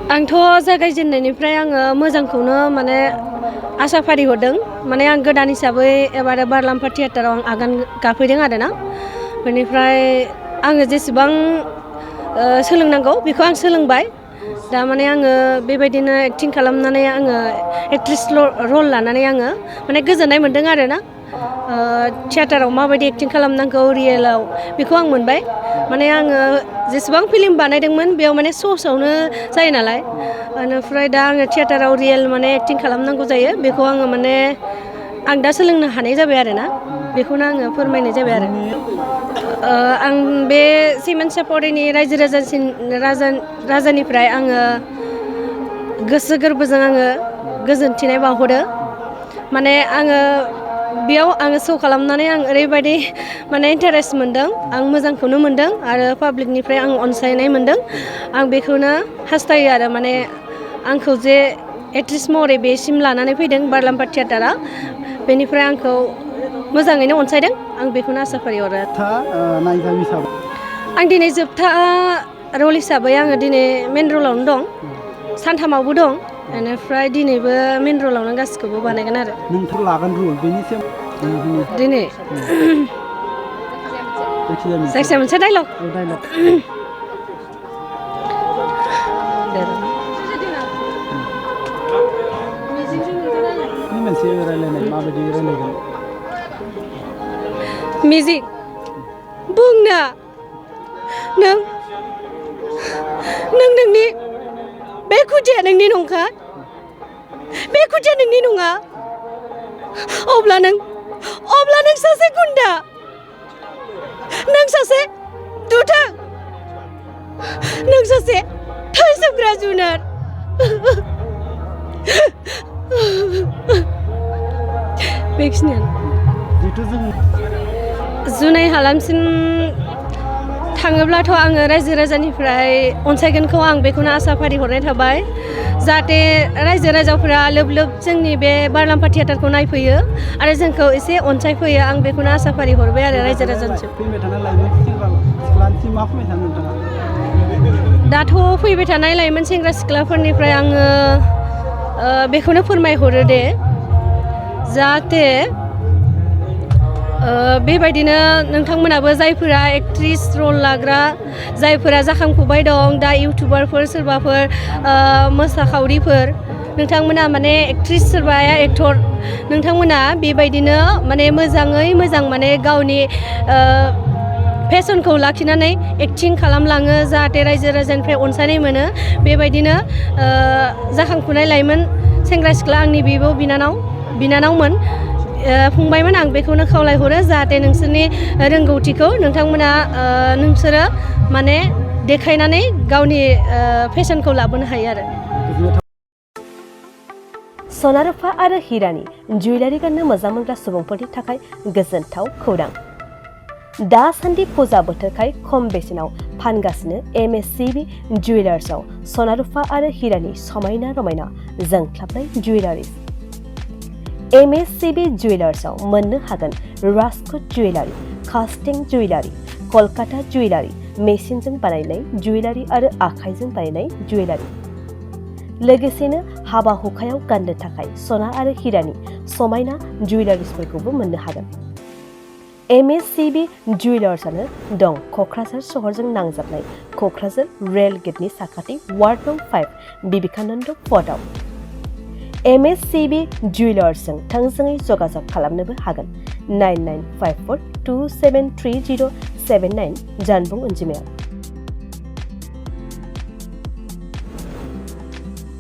आंथ' जागायजेननायनिफ्राय आङो मोजांखौनो माने आसा फारिहरदों माने आं गोदान हिसाबै एबार बारलाम्फा थियेटाराव आं आगान गाफैदों आरोना बेनिफ्राय आङो जेसेबां सोलोंनांगौ बेखौ आं सोलोंबाय दा माने आङो बेबायदिनो एक्टिं खालामनानै आङो एक्ट्रेस रल लानानै आङो माने गोजोननाय मोनदों आरोना थियेटाराव माबायदि एक्टिं खालामनांगौ रियेलाव बेखौ आं मोनबाय माने आङो जेसेबां फिल्म बानायदोंमोन बेयाव माने स'आवनो जायो नालाय बेनिफ्राय दा आङो थियेटाराव रियेल माने एक्टिं खालामनांगौ जायो बेखौ आङो माने आं दा सोलोंनो हानाय जाबाय आरोना बेखौनो आङो फोरमायनाय जाबाय आरो आं बे सिमेन्ट सापरिनि रायजो राजानिफ्राय आङो गोसो गोरबोजों आङो गोजोनथिनाय बावहरो माने आङो बेयाव आङो श' खालामनानै आं ओरैबायदि माने इन्टारेस्ट मोनदों आं मोजांखौनो मोनदों आरो पाब्लिकनिफ्राय आं अनसायनाय मोनदों आं बेखौनो हास्थायो आरो माने आंखौ जे एक्ट्रेस महरै बेसिम लानानै फैदों बारलाम्फा थियेटारा बेनिफ्राय आंखौ मोजाङैनो अनसायदों आं बेखौनो आसा फारिहरो आं दिनै जोबथा रल हिसाबै आङो दिनै मेन रलावनो दं सानथामावबो दं बेनिफ्राय दिनैबो मेन रलावनो गासिखौबो बानायगोन आरो नोंथां लागोन रल बेनि सायाव दिनै जायखिजाया मोनसे डायलग मोनसे रायलायनाय माबायदि रायलायगोन मिजिक बुंना नोंनि बे खुदिया नोंनि नंखा बे खुदिया नोंनि नङा अब्ला नों सासे गुन्दा नों सासे दुथा नों सासे थै सोबग्रा जुनार बेखिनियानो जुनाय हालामसिम थाङोब्लाथ' आङो रायजो राजानिफ्राय अनसायगोनखौ आं बेखौनो आसा फारिहरनाय थाबाय जाहाथे रायजो राजाफोरा लोब लोब जोंनि बे बारलाम्फा थियेटारखौ नायफैयो आरो जोंखौ एसे अनसायफैयो आं बेखौनो आसा फारिहरबाय आरो रायजो राजानिसिम दाथ' फैबाय थानाय लाइमोन सेंग्रा सिख्लाफोरनिफ्राय आङो बेखौनो फोरमायहरो दे जाहाथे बेबायदिनो नोंथांमोनाबो जायफोरा एक्ट्रेस रल लाग्रा जायफोरा जाखांफुबाय दं दा इउटुबारफोर सोरबाफोर मोसाखावरिफोर नोंथांमोना माने एक्ट्रेस सोरबाया एक्टर नोंथांमोना बेबायदिनो माने मोजाङै मोजां माने गावनि फेशनखौ लाखिनानै एक्टिं खालामलाङो जाहाथे रायजो राजानिफ्राय अनसायनाय मोनो बेबायदिनो जाखांफुनाय लाइमोन सेंग्रा सिख्ला आंनि बिब' बिनानावमोन फंबायमोन आं बेखौनो खावलायहरो जाहाथे नोंसोरनि रोंगौथिखौ नोंसोरो माने देखायनानै गावनि फेशनखौ लाबोनो हायो आरो सना रुफा आरो हिरानि जुवेलारि गाननो मोजां मोनग्रा सुबुंफोरनि थाखाय गोजोनथाव खौरां दासान्दि फुजा बोथोरखाय खम बेसेनाव फानगासिनो MSCB जुवेलार्सआव सना रुफा आरो हिरानि समायना रमायना जोंख्लाबनाय जुवेलारिस MSCB जुवेलार्सआव मोननो हागोन राजकोट जुवेलारि कास्टिं जुवेलारि कलकाता जुवेलारि मेसिनजों बानायनाय जुवेलारि आरो आखाइजों बानायनाय जुवेलारि लोगोसेनो हाबा हुखायाव गाननो थाखाय सना आरो हिरानि समायना जुवेलारिसफोरखौबो मोननो हागोन MSCB जुवेलार्सआनो दं क'क्राझार सहरजों नांजाबनाय क'क्राझार रेल गेटनि साखाथि वार्ड नं 5 बिबेकानन्द पथआव MSCB जुवेलार्सजों थोंजोङै जगाजग खालामनोबो हागोन 9954273079 जानबुं अनजिमायाव